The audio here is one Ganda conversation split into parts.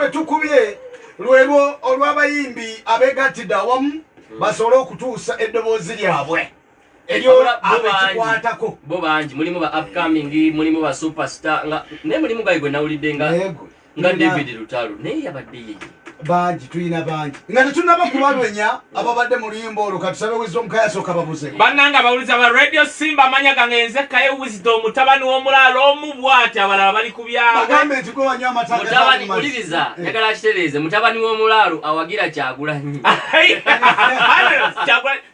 Oluyimba lwe tukubye lwelwo olw'abayimbi abeegattidde awamu basobole okutuusa eddoboozi lyabwe eryo Wabula bo bangi. abekikwatako. Bo bangi, mulimu ba upcoming, mulimu ba superstar, nga naye mulimu gayi gwe nawulidde nga Naye gwe, nga David Lutalo, naye yabadde yeye. Bangi, tulina bangi nga tetunaba kubalwenya ababadde mu luyimba olwo. Katusabe Wisdom Kayasooka babuze. Bannange abawuliza ba Radio Simba, amanya gange nze Kaye Wisdom, mutabani w'omulaalo omu bw'ati, abalala bali ku byabwe. Bagambe nti gwe wanywa amata Mutabani agatali mazzi. uliriza, njagala akitereeze, mutabani w'omulaalo awagira Kyagulanyi.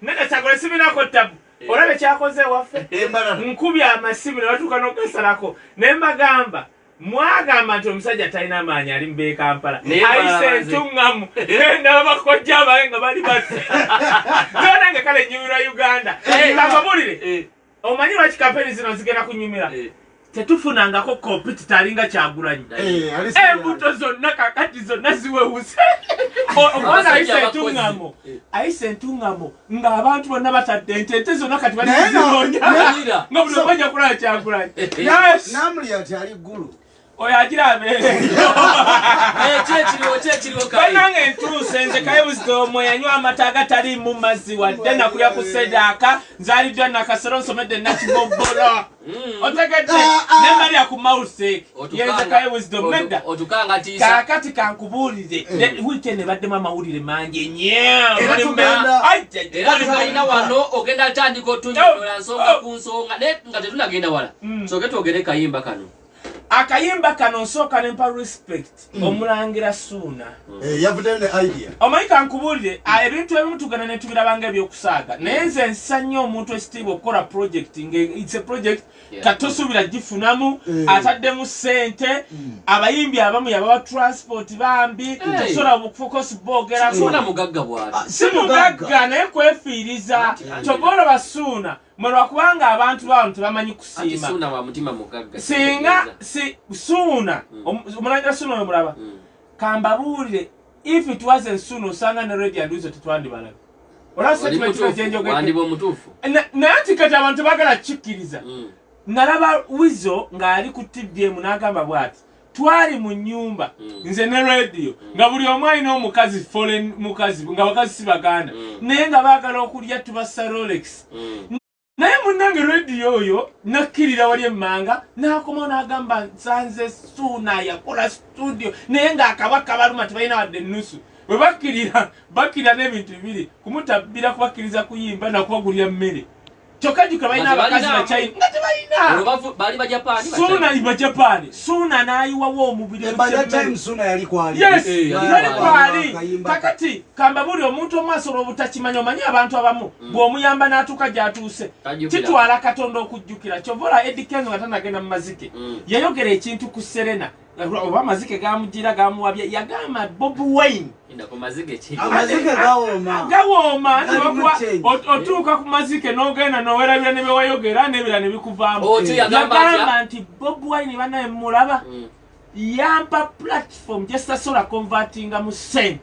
Neda, Kyagula sibinako tabu, olaba ekyakoze ewaffe. Embalala. Nkubye amasimu ne batuuka n'okugasalako, ne mbagamba, mwagamba nti omusajja talina maanyi, ali mu Kampala, Naye ayise balaba nze. entuŋŋamu, nendaba bakojja bange nga bali bati nange kale nyumirwa Uganda. Kankabulire, omanyi lwaki kampeni zino zigenda kunyumira? Tetufunangako competitor alinga Kyagulanyi. Ali si- Embuto zonna kakati zonna ziwewuse. Omwana ayise Abasajja abakozi. entuŋŋamo, ayise entuŋŋamo ng'abantu bonna batadde ente, ente zonna kati bali Naye kuzinoonya Mpulira. nga buli omu ajja kulaba Kyagulanyi. Yes. Namuli ati ali ggulu. Oyo agira abeere. Ki ekiriwo, ki ekiriwo, Kaye? Bannange, ntuuse nze Kaye Wisdom, yanywa amata agataliimu mazzi wadde nakulya ku sedaaka, nzaaliddwa Nakasero, nsomedde Nakibobbolo, otegedde? Ah, ah. Nemalya ku Mausek. Yenze Kaye Wisdom. Nedda. Otukanga tiisa. Kaakati kankubuulire, wiiki eno ebaddemu amawulire mangi nnyo. Era tugenda- Era tugalina wano, ogenda tandika otunyonyola nsonga ku nsonga, naye nga tetunagenda wala, sooke twogere kayimba kano. Akayimba kano nsooka nempa respect omulangira Suuna. Yavuddeyo ne idea. Omanyi, kankubuulire, ebintu ebimu tugenda ne tubiraba nga ebyokusaaga, naye nze nsa nnyo omuntu ekitiibwa okukola project nga it's a project katosuubira gifunamu. Ataddemu ssente, abayimbi abamu yabawa transport bambi. Tosobola bufukosi boogerako. Suuna mugagga bw'ati? Si mugagga, naye kwefiiriza. Kyova olaba Suuna mwe, lwakubanga abantu baano tebamanyi Anti kusiima. Suuna wa mutima mugagga. Singa si Suuna, omulangira Suuna oyo mulaba, kambabuulire, if it wasn't Suuna, osanga ne Radio and Weasel tetwandibalabe. Olaba Oli statement mutuufu, gyenjogedde? Wandiba omutuufu. Naye nti kati abantu tebagala kikkiriza. Nalaba Weasel ng'ali ku TVM n'agamba bw'ati, twali mu nnyumba nze ne Radio, nga buli omu alina omukazi, foreign mukazi, nga bakazi si baganda, naye nga baagala okulya tubasa Rolex. Naye munnange Radio oyo nakkirira wali emmanga, n'akomawo n'agamba, nsanze Suuna yakola studio, naye ng'akaba kabaluma, tebalina wadde ennusu. Bwe bakkirira, bakkirira n'ebintu bibiri, kumutabbira, kubakkiriza kuyimba nakubagulira mmere. Kyokka jjuka balina Nga abakazi tebalina. Bachina nga tebalina. Olwo baali Bajapani. Suuna Bajapani, Suuna n'ayiwawo omubiri mu By that kyemmere. time Suuna yali kwali. Yes, yali yali kwali. kwali. Akayimba. Kakati kambabuli, omuntu omu asobola obutakimanya. Omanyi abantu abamu bw'omuyamba n'atuuka gy'atuuse, Tajjukira. kitwala Katonda okujjukira. Kyova ola Eddy Kenzo nga tanagenda mu mazike, yayogera ekintu ku Serena, oba amazike gamugira gamuwabya, yagamba Bobi Wine. Inda ku mazike ki? Amazike gawooma. Gawooma nti Galimu change. otuuka ku mazike n'ogenda n'owerabira ne bewayogera n'ebira ne bikuvaamu. Otyo yagamba atya? Yagamba nti Bobi Wine bannaye mulaba, yampa platform gyesitasobola convertinga mu sente,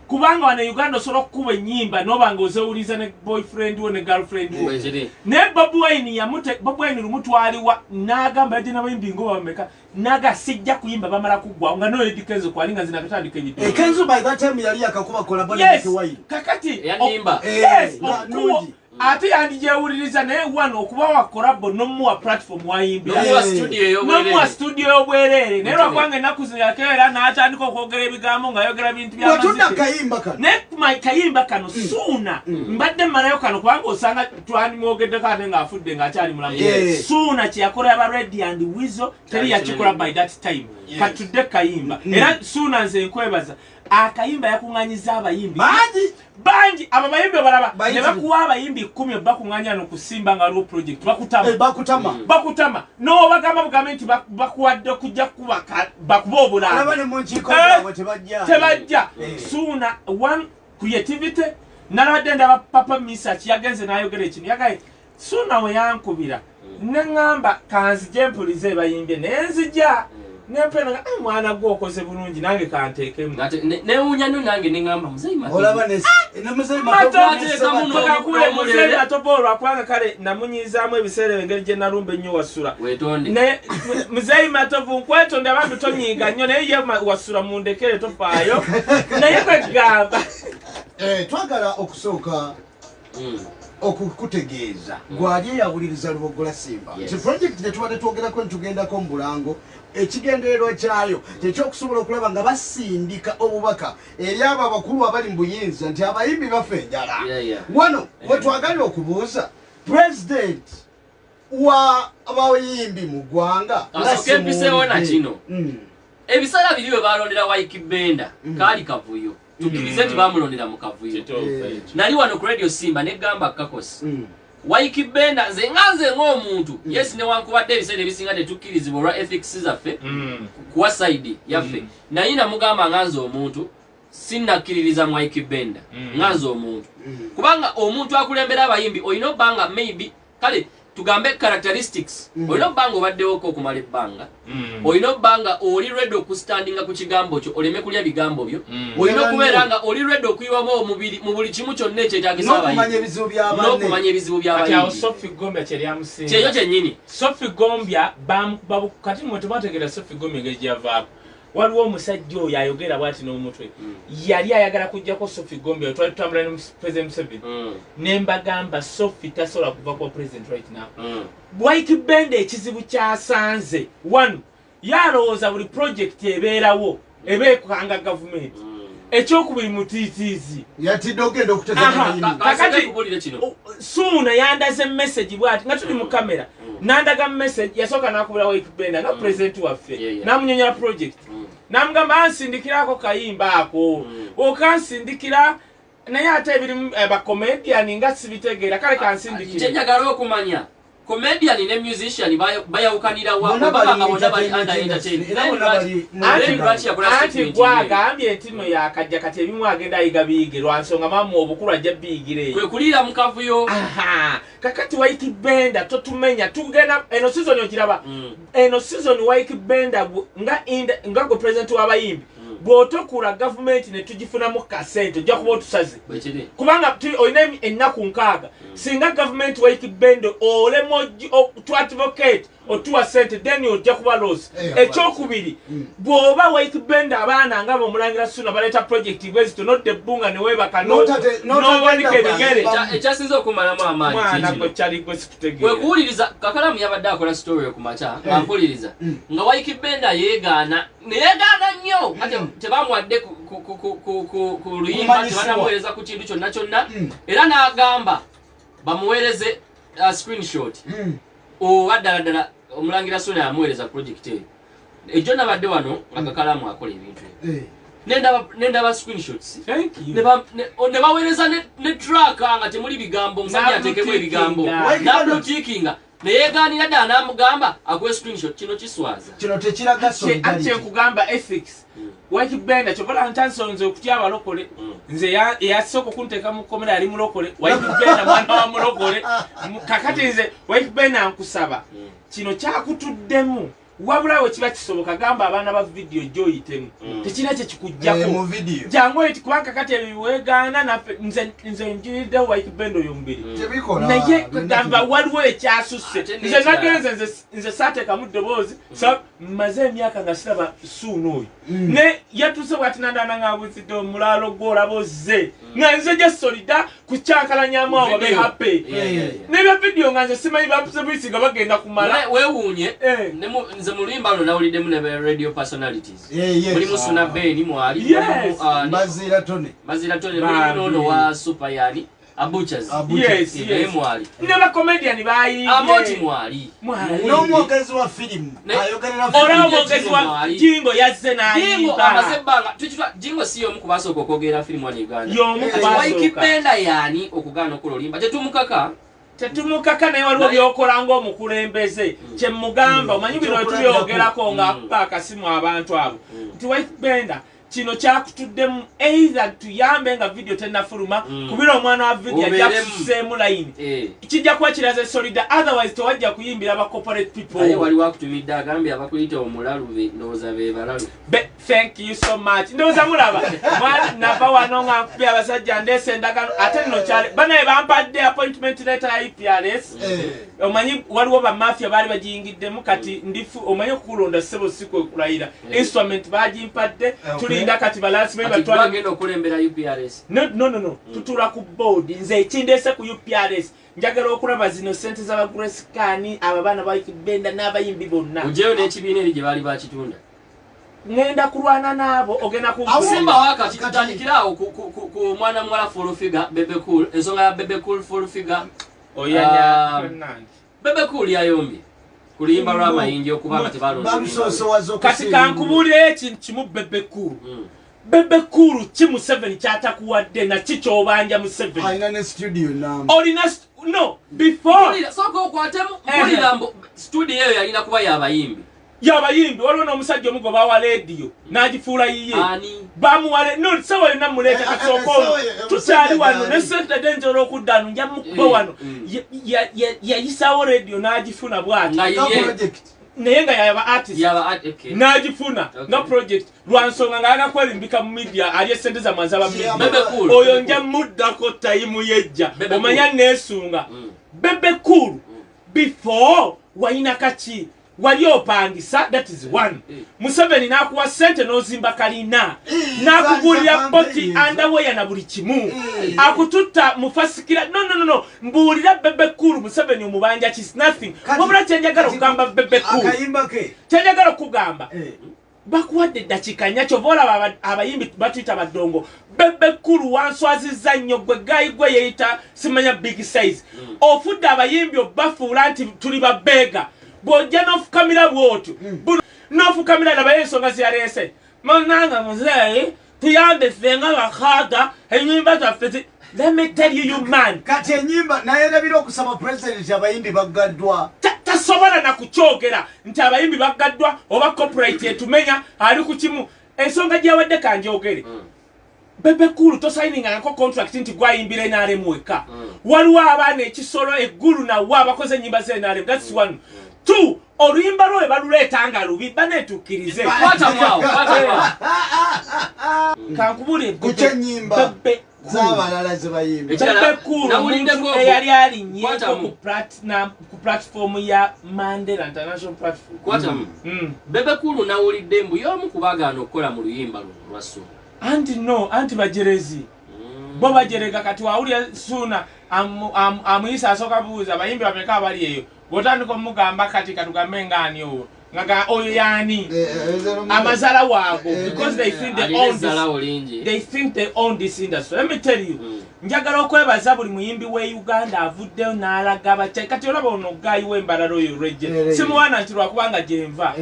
kubanga wano e Uganda osobola okukuba ennyimba noba nga ozewuliza ne boyfriend wo ne girlfriend wo. Bwekiri. Naye Bobi Wine yamute, Bobi Wine lumu twaliwa n'agamba, yajja n'abayimbi ngo bameka, naga sijja kuyimba, bamala kuggwawo, nga noyo Eddy Kenzo kwali nga zinakatandika ebidde. Kenzo by that time yali yakakuba collabo ne Yes. Mikie Wine. Kakati Eyannimba. Yes, Nga nnungi. ate yandigyewuliriza, naye wano okubawa collabo n'omuwa platform wayimbira, N'omuwa studio ey'obwereere. n'omuwa studio y'obwereere, naye lwakubanga ennaku zino yakeera n'atandika okwogera ebigambo ng'ayogera bintu Bwetudda byamazike. kayimba kano. Naye kayimba kano Suuna, mbadde mmalayo kano kubanga osanga twandimwogeddeko ate ng'afudde ng'akyali mulamu. Suuna kyeyakola aba Radio and Weasel teri Kyali yakikola kinene. by that time. Katudde kayimba. Era Suuna nze nkwebaza, akayimba yakuŋŋanyiza abayimbi Bangi. bangi. Abo bayimbi obalaba ne Bayitirivu. bakuwa abayimbi 10 bakuŋŋanya no kusimba nga waliwo project, bakutama. Bakutama. Bakutama n'obagamba bugambe nti bakuwadde kujja kuba bakuba Olaba obulanga. ne mu nkiiko zaabwe tebajja. Tebajja. Suuna one creativity, nalabadde ndaba Papa Misach yagenze n'ayogera ekintu, yagaye Suuna we yankubira neŋŋamba kanzije mpulize ebayimbye, naye nzija. Nempena nga mwana gwe okoze bulungi nange kanteekemu. Newuunya nnyo nange neŋŋamba Muzeeyi Matovu. Olaba ne Muzeeyi Matovu Kakule Muzeeyi Matovu olwakubanga kale namunyiizaamu ebiseera engeri gye nalumba ennyo Wasula. Weetonde. Naye Muzeeyi Matovu nkwetonde abantu tonyiiga nnyo naye ye Wasula mundekere tofaayo. Naye kwegamba. Twagala okusooka okukutegeeza gwali eyawuliriza Lubogola Simba nti project gye tubadde twogerako nitugendako mu bulango ekigendererwa kyayo kyekyokusobola okulaba nga basindika obubaka eri abo abakulu abali mu buyinza nti abayimbi bafa enjala. Wano wetwagalira okubuuza president wa abayimbi mu ggwanga. Kasooke mpiseewo na kino. Ebiseera biri bwe balondera Ykee Benda kaali kavuyo. Tukkirize nti bamulondera mu kavuyo. Nali wano ku Radio Simba negamba Kakosi. Ykee Benda nze nga nze ng'omuntu yes newankubadde ebiseera ebisinga tetukkirizibwa olwa ethics zaffe kuwa side yaffe. Naye namugamba nga nze omuntu sinnakkiririza mu Ykee Benda nga nze omuntu. Kubanga omuntu akulembera abayimbi olina obbanga maybe kale tugambe characteristics olina obbanga obaddewoko okumala ebbanga olina obbanga oli ready okustandinga ku kigambo kyo oleme kulya bigambo byo olina okubeera nga oli ready okuyiwamu omubiri mu buli kimu kyonna ekyetaagisa n'okumanya ebizibu by'abanne n'okumanya ebizibu Kati awo by'abayimbi Sophie Gombya kye lyamusinga. Kyekyo kyennyini. Sophie Gombya bamukuba kati mwe temwategeera Sophie Gombya engeri gye yavaako. Waliwo omusajja oyo ayogera bw'ati n'omutwe. Yali ayagala kuggyako Sophie Gombya twali tutambula ne President Museveni. Ne mbagamba Sophie tasobola kuva kwa President right now. Ykee Benda ekizibu kyasanze one yalowooza buli project ebeerawo eba ekukanga gavumenti. Ekyokubiri mutiitiizi. Yatidde okugenda okutegeera. Kakati Suuna yandaze message bw'ati nga tuli mu kamera. Nandaga message yasooka n'akubira Ykee Benda nga president waffe. N'amunyonyola project. N'amugamba ansindikirako kayimba ako. Okansindikira naye ate ebirimu ba comedian nga sibitegeera kale kansindikire. Kyenjagala okumanya comedian ne musician bayawukanira wa Bonna baba nga bali bonna bali under entertainment entertainment. Era bonna bali mu Then lwaki yakola Anti statement gwagambye nti nno yakajja kati ebimu agenda ayiga biyige lwa nsonga maama obukulu ajja biyigira eyo. Kwe kuliira mu kavuyo. Aha, kakati Ykee Benda totumenya tugenda eno season okiraba. Eno season Ykee Benda nga nga gwe president w'abayimbi bw'otokula gavumenti ne tugifunamu kasente ojja kuba otusaze. Bwekiri. Kubanga olina ennaku 6 singa gavumenti Ykee Benda olema to advocate otuwa sente then ojja kuba loss. Ekyokubiri bw'oba Ykee Benda abaana nga b'omulangira Suna baleeta project bwezito nodda ebbunga ne weebaka n'owanika ebigere. Ekyasinze okumalamu amaanyi Mwana kikino. gwe kyali gwe sikutegeera. Bwe kuwuliriza Kakalamu yabadde akola story ku makya nga mpuliriza nga Ykee Benda yeegaana neyeegaana nnyo ate tebamuwadde ku luyimba Kumanyisibwa. tebanamuweereza ku kintu kyonna kyonna era n'agamba bamuweereze screenshot oba ddala ddala omulangira Suna yamuweereza project eyo. Ejjo nabadde wano nga Kakalamu akola ebintu ebyo. Nendaba screenshots. Thank you. Ne baweereza ne track nga temuli bigambo omusajja ateekemu ebigambo. N'ablutikinga. Ne yeegaanira ddala n'amugamba akuwe screenshot kino kiswaza. Kino tekiraga solidarity. Ate nkugamba ethics. Ykee Benda kyobola ntansonze okutya abalokole. Nze yasooka okunteeka mu kkomera yali mulokole. Ykee Benda mwana wa mulokole. Kakati nze Ykee Benda nkusaba. Kino kyakutuddemu. Wabula we kiba kisoboka gamba abaana ba video gy'oyitemu. Tekirina kye kikuggyako. Mu video. Jangu oyite kubanga kakati ebyo weegaana naffe nze njiriddewo Ykee Benda oyo omubiri. Tebikola. Naye gamba waliwo ekyasusse. Ate Nze n'ekirala. nagenze nze saateekamu ddoboozi. Mmaze emyaka nga siraba Suuna oyo. Ne yatuuse bw'ati nandana ng'abuzidde omulaalo gw'olaba ozze. Nga nze gye solida kukyankalanyamu awo babe Video. happy. N'ebya video nga nze simanyi bapusebuisi nga bagenda kumala. Naye weewuunye nze mu luyimba luno nawuliddemu ne radio personalities. Mulimu Suna Ben mwali, mulimu, Mbazira Tony. Mbazira Tony, Bambi. mulimu n'ono wa Super yani Abuchas. Abuchas. Naye mwali. Ne ba comedian bayimbye. Amoti mwali. Mwali. N'omwogezi wa firimu. Ayogerera firimu. Olaba omwogezi wa Mwali. Jingo yazze Jingo n'ayimba. amaze ebbanga tukitwa Jingo si y'omu ku basooka okwogera firimu wano e Uganda. Y'omu ku Kati basooka. Ykee Benda yaani okugaana okukola oluyimba tetumukaka. Tetumukaka naye waliwo by'okola ng'omukulembeze. Kye mugamba omanyi bino Ekyokulabirako. tubyogerako ng'akuba akasimu abantu abo. Nti Ykee Benda Kino kyakutuddemu, either tuyambe nga video tennafuluma, kubira omwana wa video ajja Obeeremu. kususeemu line. Kijja kuba kiraze solida, otherwise tewajja kuyimbira ba corporate people. Aye waliwo akutumidde, agambye abakuyita omulalu ndowooza be balalu. Thank you so much. Ndowooza mulaba. Mwana, nava wano nga nkubye abasajja, ndeese endagaano, ate nno kyale banaye bampadde appointment letter ya UPRS. Omanyi waliwo bamafia baali bagiyingiddemu, kati ndifu omanyi okukulonda ssebo si kwe kulayira. Instrument bagimpadde. Tulinda kati balasime Kati batwale. gwagenda okulembera UPRS? No, no, no, no. Tutuula ku board. Nze ekindeese ku UPRS, njagala okulaba zino sente z'aba Grace Khan, abo abaana ba Benda n'abayimbi bonna. Ojeyo n'ekibiina eri gye baali bakitunda. Ŋŋenda kulwana n'abo, ogenda Awo- Simba waka kitandikirawo ku mwana muwala Full Figure, Bebe Cool, ensonga ya Bebe Cool, Full Figure. Oyanya. Bebe Cool yayombye ku luyimba lw'amayinja okuba nga tebalonze luyimba lwe. Bamusosowaza. Kati kankubuulire ekintu kimu, Bebe Cool. Bebe Cool, ki Museveni kyatakuwadde naki kyobanja Museveni? Alina ne studio namba. Olina no before. Mpulira, sooka okwatemu. Mpulira mbu studio eyo yalina kuba y'abayimbi. Yabayimbi. Waliwo n'omusajja omu gwe bawa leediyo n'agifuula yiye. Ani? Bamuwale no sawa yonna muleeta. Kasooka ono tukyali wano ne sente nsobola okudda no nja mukuba wano. Yayisawo rediyo n'agifuna bw'ati. Nga yiye. Project. Naye nga yaba artist. Yaba okay. N'agifuna nga project lwansonga nga agakwerimbika mu media, ali esente zammwe azaba media. Bebe Cool. Oyo nja muddako tayimu yejja. Bebe Omanya Cool. neesunga. Bebe Cool, before walina kaki? Wali opangisa, that is one. Museveni n'akuwa sente n'ozimba kalina, n'akugulira za boti, campaign ezo. Underwear na buli kimu, akututta mufasikira. No, no, no, no, mbuulira, Bebe Cool, Museveni omubanja kis nothing. Wabula kyenjagala okugamba Bebe Cool, Akayimba ke. kyenjagala okugamba, bakuwadde eddakiika nnya, kyova olaba abayimbi batuyita baddongo. Bebe Cool, wanswazizza nnyo gwe gayi gwe yeeyita simanya big size. Ofudde abayimbi obafuula nti tuli babeega. Bw'ojja n'ofukamira bw'otyo, n'ofukamira, labayo ensonga zeyaleese. Munanga muzeeyi, tuyambe ffe nga bakaaga, ennyimba zaffe let me tell you, you man. Kati enyimba nayerabira okusaba president, abayimbi baggaddwa. Tasobola na kukyogera nti abayimbi baggaddwa oba copyright etumenya. Ali ku kimu, ensonga gyeyawadde kanjogere. Bebe Cool, tosayiningangako contract nti gwayimbira NRM wekka. Waliwo abaana ekisolo eggulu nawe abakoze enyimba ze NRM. That's one. Two, oluyimba lwe baluleeta nga lubi, banetuukirize. Kwatamu awo, kwatamu awo. Kankubule. Ku kyenyimba Bebe Cool. z'abalala ze bayimba. Ekirala, Bebe Cool, nawuliddeko omuntu eyali alinnyeeko Kwatamu. ku platform ya Mandela International Platform. Kwatamu. Bebe Cool, nawulidde mbu y'omu ku baagaana okukola mu luyimba luno lwa Ssuuna. Anti no, anti bajerezi bo bajerega. Kati wawulira Suuna amuyisa, asooka buuza abayimbi bameka abali eyo. Bwotandika omugamba kati katugambe ngaani owo nga oyo yaani amazala waago, because they think they Alina own this, ezzalawo lingi. they think they own this industry. Let me tell you, njagala okwebaza buli muyimbi we Uganda avuddeyo n'alaga bakya. Kati olaba ono gayi w'embalala oyo Rejje, simuwaana nti lwakubanga gyenva.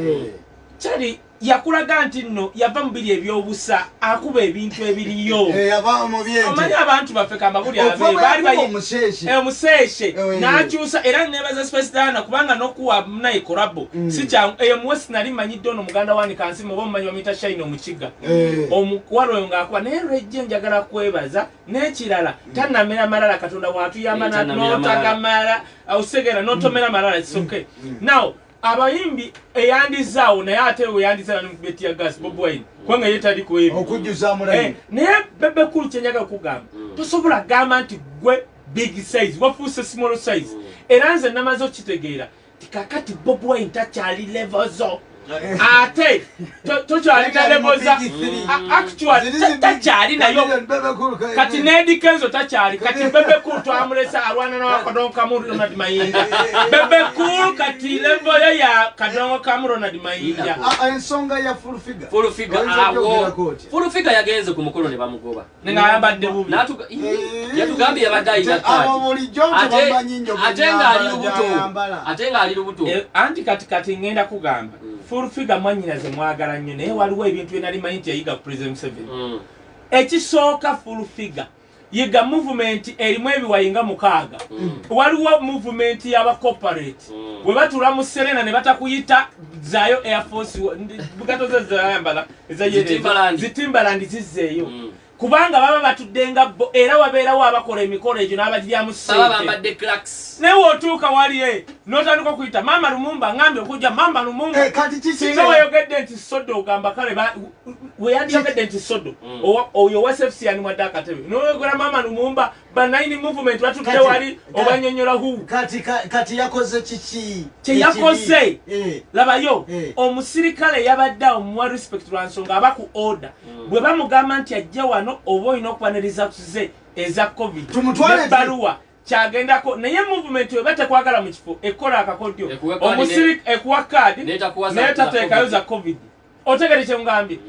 Kyali yakulaga nti nno yava mu biri ebyobusa, akuba ebintu ebiriyo. Yava mu byente. Omanyi abantu baffe kambabuli abe Okuva bwe baali yakuba omuseese. Omuseeshe. N'akyusa, era nebaza Spice Diana kubanga n'okuwa naye collabo si kyangu. Eyo muwe sinali manyidde ono muganda wani kansimu, oba omumanyi bamuyita Shine Omukiga. Omuwala oyo ng'akuba naye Rejje, njagala kwebaza. N'ekirala, tannamera malala, Katonda bw'atuyamba Tannamera malala. n'otagamala osegera n'otomera malala, it's okay. Now abayimbi eyandizaawo naye ate weyandiza betya gas Bob Wine, kubanga ye tali ku ebyo. Okujjuza mulayi. Naye Bebe Cool, kyenjagala okugamba, tosobola gamba nti gwe big size, wafuuse small size. Era nze namaze okitegeera ti kakati Bob Wine takyali level zo, ate tokyalina Takyali mu level za big three. Actually, takyali nayo. Kati ne Eddy Kenzo takyali. Kati Bebe Cool twamulesa alwana nawa Kadongo Kamu Ronald Mayinja. Bebe Cool kati level ye ya Kadongo Kamu Ronald Mayinja. Ensonga ya Full Figure. Full Figure Oyinza awo. okyogerako otya? Full Figure yagenze ku mukolo ne bamugoba. Ng'ayambadde bubi. Yatugambye yabadde ayina Abo kaadi. bulijjo tebamanyi nnyo Ate ng'ali kunyambala lubuto. gy'ayambala. Ate ng'ali lubuto. Anti kati ngenda kugamba, Full Figure mwannyinaze mwagala nnyo, naye waliwo ebintu bye nali manyi nti yayiga ku President Museveni. Ekisooka, Full Figure Yiga movement erimu ebiwayi nga 6. Waliwo movement y'aba corporate. Bwe batuula mu Serena ne batakuyita zaayo Air Force, bugato ze zayambala eza Zi Timberland. Zi Timberland zizzeeyo. Kubanga baba batudde nga bo, era wabeerawo abakola emikolo egyo n'abagiryamu Baba ssente. bambadde Clarks. Naye w'otuuka wali n'otandika okuyita Maama Lumumba, ngambye okujja Maama Lumumba. Eh, kati kiki Singa weyogedde nti sodo, ogamba kale we yandiyogedde nti sodo, oyo wa SFC yandimuwadde akatebe, noyogera Maama Lumumba, banayini movement batudde wali obanyonyola hu. Kati yakoze kiki? Kye yakoze? Ekibi. Labayo, omusirikale yabadde awo muwa respect lwa nsonga aba ku order. Bwe bamugamba nti ajje wano, oba olina okuba ne results ze eza COVID Tumutwale n'ebbaluwa kyagendako. Naye movement weba tekwagala mu kifo, ekola akakodyo. Ekuwa kaadi. Ekuwa kaadi N'etakuwa naye za tateekayo COVID. za COVID. Otegere kyengambye?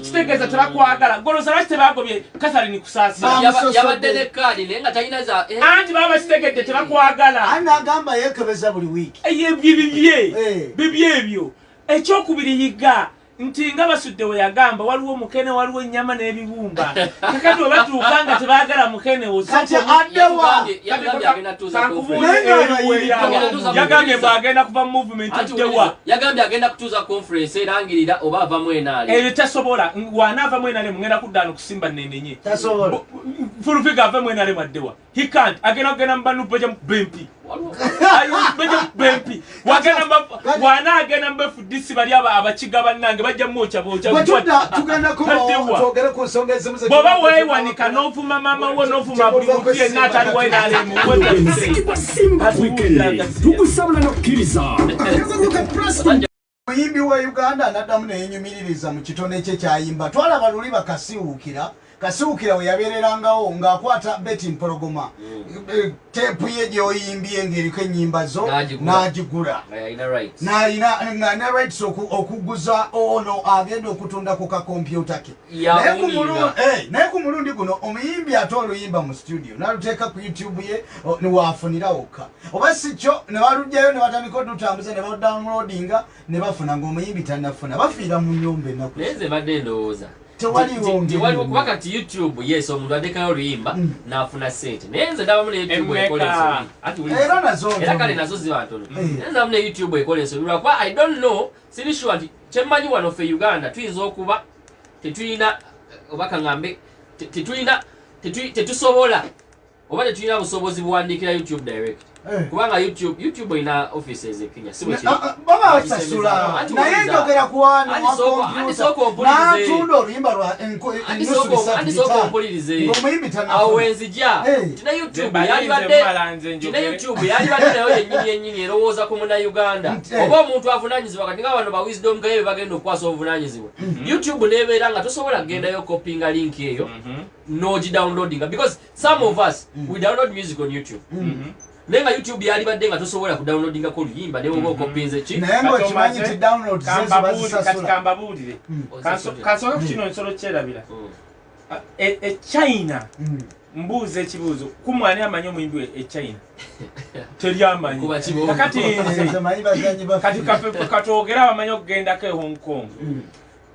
Kitegeeza tebakwagala. Goloza lwaki tebagobye Catherine Kusaasira? Yabadde ne kaadi naye nga talina za Anti baba bakitegedde tebakwagala. Ani nagamba yeekebeza buli wiiki. Ebyo bibye. Bibye ebyo. Ekyokubiri, Yiga nti nga Basudde we yagamba, waliwo mukene, waliwo ennyama n'ebibumba. Kakati we batuuka nga tebaagala mukene, Kati addewa? Yagambye agenda tuuza conference. Naye nga abayirika. Yagambye bwagenda kuva mu movement. Anti Ddewa? wuliriza, yagambye agenda kutuuza conference erangirira oba avamu enaali. Ebyo tasobola. Wanaava mu NRM, ngenda kuddaano kusimba nenenye. Tasobola. Full Figure ave mu NRM addewa? He can't. Agenda kugenda mu banu, bajja mukuba empi. Bajja mukuba empi. Wagenda wana agenda mu FDC, bali aba abakiga bannange bajja mwokya bookya. Bwe tudda tugenda kubawo Taddewa? twogere ku nsonga ezimu ze Bw'oba weewanika n'ovuma maama wo n'ovuma buli muntu yenna atali wa NRM. Omuziki gwa Simba Weekend tugusabula n'okkiriza akazannyo ka Preston. Muyimbi wa Uganda anaddamu neyenyumiririza mu kitone kye kyayimba. Twalaba luli bakasiwuukira kasiwuukira we yabeererangawo ng'akwata Beti Mpologoma. Teepu ye gy'oyimbye ng'eriko ennyimba zo N'agigula. n'agigula. Nga yalina rights. N'alina rights okuguza ono agenda okutunda ku kakompyuta ke. Naye ku naye ku mulundi guno omuyimbi ate oluyimba mu studio n'aluteeka ku YouTube ye, newafunira wokka, oba si kyo ne balugjayo ne batandika odutambuza ne badownloadinga ne bafuna, ng'omuyimbi tannafuna, bafiira mu nyumba ennaku. Naye nze mbadde ndowooza Tewaliwo ngeri tewaliwo yonna. kuba kati YouTube, yes, omuntu ateekayo oluyimba n'afuna sente, naye nze ndabamu ne YouTube Emmeka? ekola ensobi. Ati wuliriza. Era nazo Era kale nazo ziba ntono. Eh. Naye ndabamu ne YouTube ekola ensobi, lwakuba I don't know, siri sure nti kyemmanyi wano ffe Uganda tuyinza okuba tetulina, oba kaŋŋambe tetulina tetusobola oba tetulina busobozi buwandiikira YouTube direct. Kubanga YouTube erina offices e Kenya, si bwe kiri? Ah, ah, baba basasula. Anti Naye wuliriza. njogera ku wano Anti wa anti sooka kompyuta ompulirize. n'atunda oluyimba lwa Anti ennusu bisatu anti sooka bitaano. ompulirize. Ng'omuyimbi tannafuna. Awo wenzija tina YouTube yalibadde tina YouTube yalibadde nayo yennyini yennyini erowooza ku Munnayuganda oba omuntu avunaanyizibwa. Kati nga bano ba Wisdom Kaye be bagenda okukwasa obuvunaanyizibwa, YouTube nebeera nga tosobola kugendayo kopinga link eyo n'ogidownloadinga, because some of us, we download music on YouTube, naye nga YouTube yalibadde nga tosobola kudownloadingako oluyimba ne bwoba okopinze ki. Naye ng'okimanyi nti download zezo Kati bazisasula. kambabuulire. Kansooke ku kino, nsolo kyerabira. E China, mbuuza ekibuuzo, kumwani amanyi omuyimbi we e China? Teri amanyi. Kuba kibooko. Kakati nze Nze manyi bazanyi ba kati katwogere abamanyi okugendako e Hong Kong.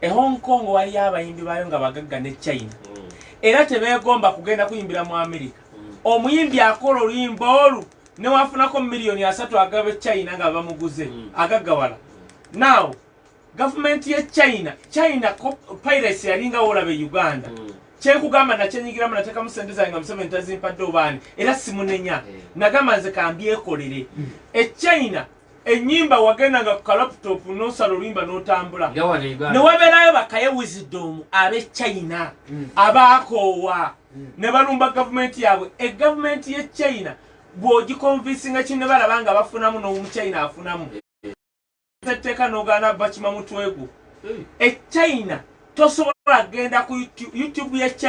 E Hong Kong waliyo abayimbi baayo nga bagagga ne China, era tebeegomba kugenda kuyimbira mu America. Omuyimbi akola oluyimba olwo newafunako miliyoni 30 agaba e China nga bamuguze, agaggawala. Now gavumenti ye China, China piracy yalinga wolaba e Uganda. Kyenkugamba, nakyenyigiramu, nateekamu sente zange nga Museveni tazimpadde obaani, era simunenya. Nagamba nze kambyekolere. E China enyimba wagendanga ku kalaptop nosala oluyimba n'otambula. Nga wano e Uganda. Ne wabeerayo bakaye Wisdom ab'e China abaakoowa ne balumba gavumenti yaabwe. Egavumenti ye China bw'ogikonvinsinga kino, balaba nga bafunamu, n'omuchina afunamu. Etteeka n'ogaana, bakima mutwe gwo. E China tosobola kugenda ku YouTube ya China.